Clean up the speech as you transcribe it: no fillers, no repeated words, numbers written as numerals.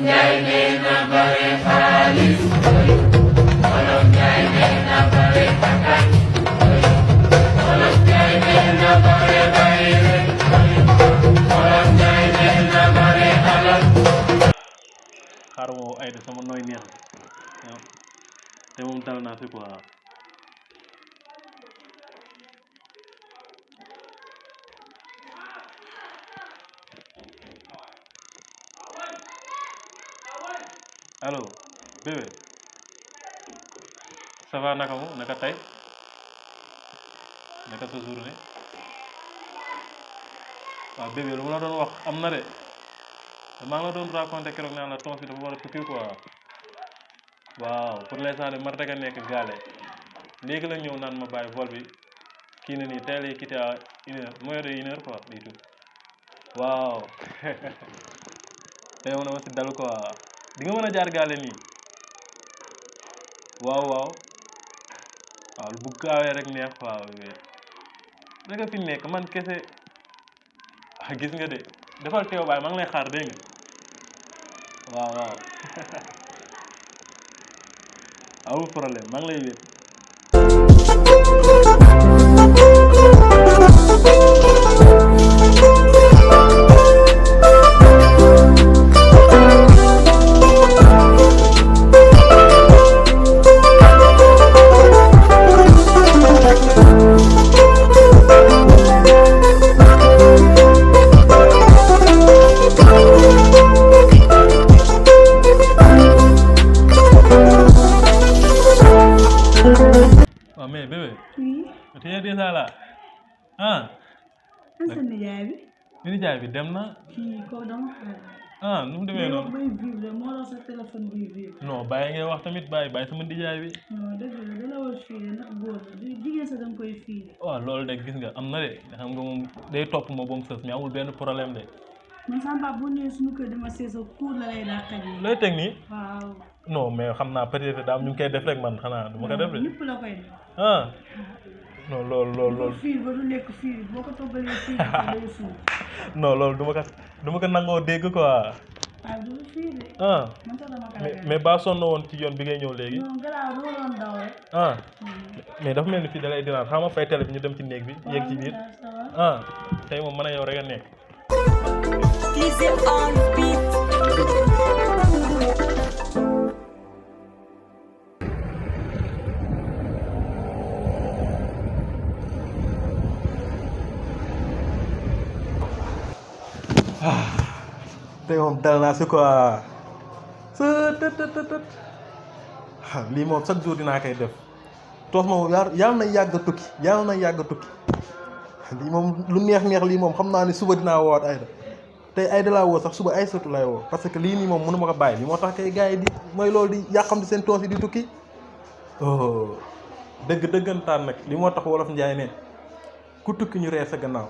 Njaay nee na bare xaalis Wolof Njaay nee na bare bakkan Wolof Njaay nee na bare bayre Wolof Njaay nee na bare alal xaaral ma woo Aïda sama nooy neex te moom dal naa fi quoi allo bébé ça va naka mu naka tey naka sa journée waaw bébé lu ma la doon wax am na de maa ngi la doon raconté keroog naan la tons bi dafa war a tukki quoi waaw pour l'instant de man rek a nekk gaale léegi la ñëw naan ma bàyyi vol bi kii na nii tey lay quitté à 1h moins de 1h quoi day tudd waaw tey moom dama si dal quoi di nga mën a jaar gaale nii waaw bu gaawee rek neex quoi naka fi nekk man kese gis nga de defal teew baay maa ngi lay xaar dégg nga waaw amul problème maa ngi lay wéet mais bébé oui. tu es déjà là ah. Asa nijaay bi. nijaay bi dem na. kii ko dama ah nu mu demee noonu. bay vivre moo la sa téléphone buy vivre. non bàyyi ngay wax tamit bàyyi sama nijaay bi. non dëgg la dana war fiire ndax góor la jigéen sa danga koy fiire. waaw loolu de gis nga am na de xam nga moom day topp ma ba mu sës mais amul benn problème de. man sama papa bu ñëwee suñu kër dama seesa kuur la lay dàqal yi. looy teg nii. waaw. non mais xam naa peut-être daam ñu ngi koy def rek man xanaa du ma ko def de. ñëpp la koy def. ah non loolu. fiir ba du nekk fiir boo ko toggalee fiir ba day suuf. non loolu du ma ko nangoo dégg quoi. waaw du fiir de. ah man sax dama kaa mais ba sonn woon ci yoon bi ngay ñëw léegi. non garaaw dama doon daw rek. ah mais dafa mel ni fii da lay dinaa xam nga fay télé bi ñu dem ci néeg bi yéeg ci biir ah tey moom mën a yow rek a nekk. Easy on beat. tey moom dal naa si quoi lii moom chaque jour dinaa koy def toos moom yàlla na yàgg a tukki lii moom lu neex lii moom xam naa ni suba dinaa woowaat Aïda tey Aïda laa woo sax suba Aïssatou lay woo parce que lii nii moom mënu ma ko bàyyi li moo tax kay gars yi di mooy loolu di yàqam di seen toos yi di tukki dëggantaan nag li moo tax wolof Njaay ne ku tukki ñu ree sa gannaaw